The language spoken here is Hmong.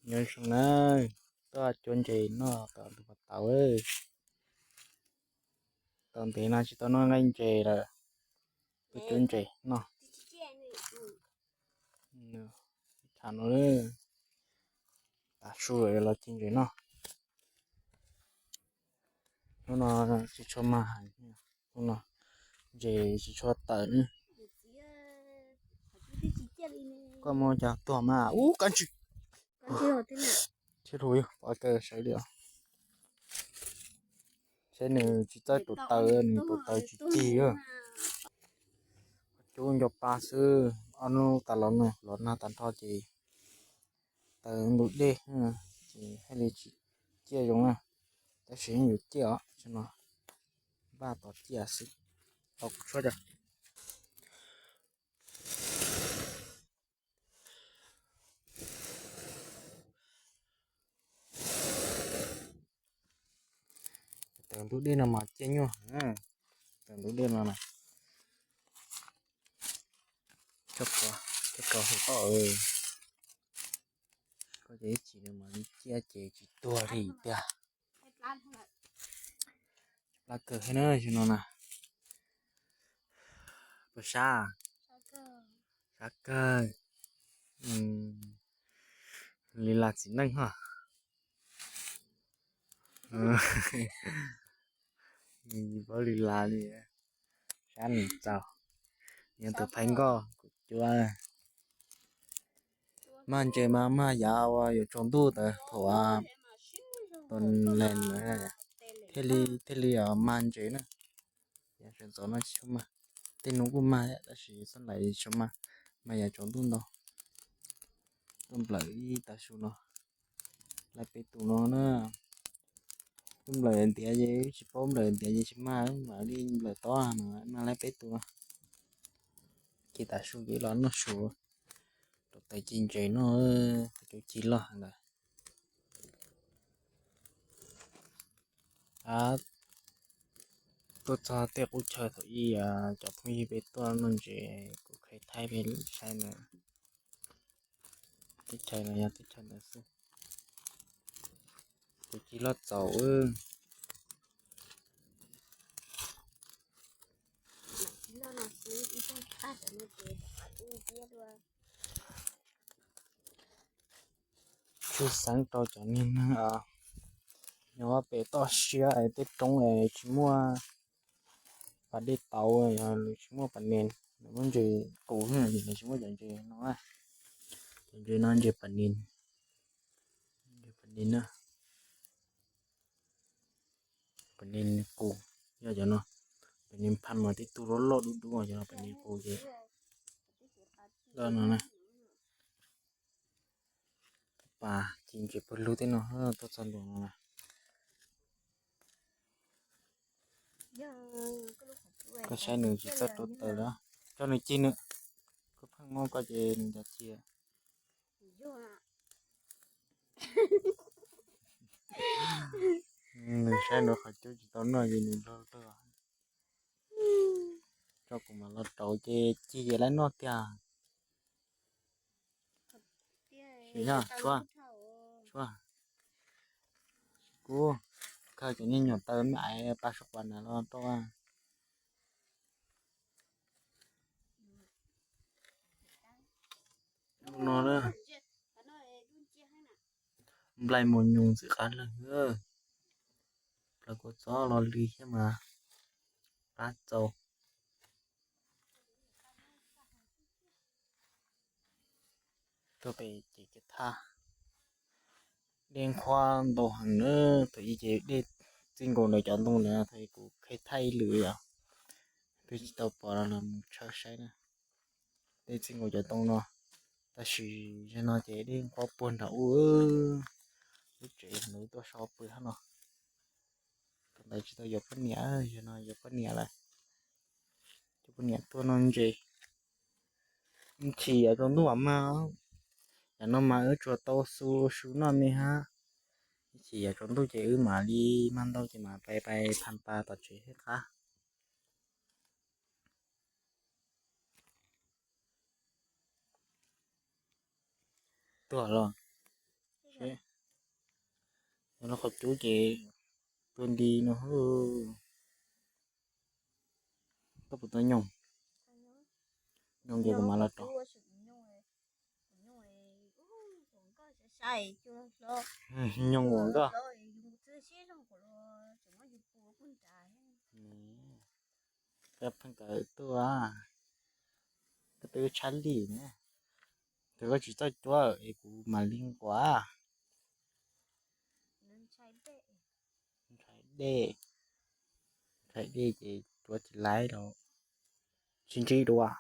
Nyob zoo na, tuaj cuab ntses noj tom ntug pas tau. Tau ntev no tsis tau noj nqaij ntses lawm, tuaj cuab ntses noj. Tham no, tav su los ci ntses noj. Hnub no tsis tshua mag, hnub no ntses tsis tshua tawm. Koj muab cov tuag mas ub kab ntswg. Thiab lus yog pov kawg sawv li os. Saib nws tsis txawj tus taws, nws tus taws tsis cig. Cub nco pa xwb, ob hnub tas los no los nag tag nrho ces taws ntug dej ces thiaj li tsis ciaj zoo na. Tab sis yeej yuav ciaj os, no npaj tos ciaj xwb. Tau kuv tshuab cov taws ntug dej no mas ciaj nyuaj. Taws ntug dej no na, coj kov hauv toj. Koj ces ib chim no mas ciaj ces tsis tuag li tiag. Plab kawg thiab na, no na. Puas sab? Sab kawg. Li las txiv neej ho. Paub li las li. Sab nws txaus. Yog tus phaiv nkoj kuv cuab. Mag ntses mas mag yav uas yuav tsaus ntuj ntawd thaum tus lees thiaj li, thiaj li mag ntses na. Yav sawv ntxov no tsis tshua mag, tej hnub kuj mag tab sis xab lais tsis tshua mag, mag yav tsaus ntuj ntau. Tuaj nplawm ib tav su no, laib peb tus no na. Tuaj nplawm ntiav ces tsis paub, nplawm ntiav ces tsis mag, mam li nplawm tob mas mag laib peb tus no. Ces tav su ces los noj su rau taws ci ntses noj, cov ci loj ntawd. Tuaj txog tej qub chaw thaum ub cov phooj ywg peb tuaj noj ntses kuv qhia thaij peb saib ntawd. Teb chaws no yog teb chaws ntawd xwb. Kuv ci loj txaus. Tshwj xeeb rau cov niag neeg nyob pem toj siab tej roob tsis muaj pas dej tauv, yog lawv tsis muaj pas nes, lawv muab ntses qus, lawv tsis muaj cov ntses no. Cov ntses no ntses pas nes, ntses pas nes na. Pas nes qus, yog cov no, pas nes phaj mas tib tug loj loj dub dub, cov no pas nes qus ces loj no na. Pas ci ntses pawg lug tej no tuaj txog ntua no na. Koj saib nws tsis txawj rau taws lawm, tso nws ci nws. Koj pheej muab koj ces nws ncav ci. Nws saib nws qhov cub tsis tau noj ces nws log log. Tso kuv mam los rauv ces ci ces laib noj tiag. Sim no, tshuav, tshuav. Kuv khaws cov niag nyuam taws me aiv pas suav pas na los rau. No na, nplaig mus nyoos ntxim qab leeg. Plaws kua txob los li thiab mas qab txaus. Tuaj pem ces kiag thaj, dej nqhuab ntau heev na. Thaum ub ces dej txij nkaus ntawm cov ntoo ntawd, thaum ub kuv qhia thaij ib lwm yom, twb tsis tau pom los mus tshawb saib na. Dej txij nkaus cov ntoo no, tab sis zaum no ces dej nqhuab puag nram ub, lub tsev nws tuaj so pw hab no. Thaum ntawd tsis tau yuav poj niam, zaum no yuav poj niam lawm. Coj poj niam tuaj noj ntses. Ib chim yav tsaus ntuj mam mag. Yav no mas wb tsuas tau xu su noj me hab. Ib chim yav tsaus ntuj ces wb mam li mag ntau ces mam pais pais phaj pas tom tsev thiab qab. Tuaj los, Los qhov cub ces tua nti no. Koj puas tau nyoog? Nyoog ces kuv mam los rau. Nyoog ua nkoj. Koj pheej kawm tuaj, koj twb tshab lij na. Thaum koj tsis txawj cuab es kuv mam li nquas. Ntshai dej, ntshai dej ces cuab tsis laib rau, tsis ntsib dua.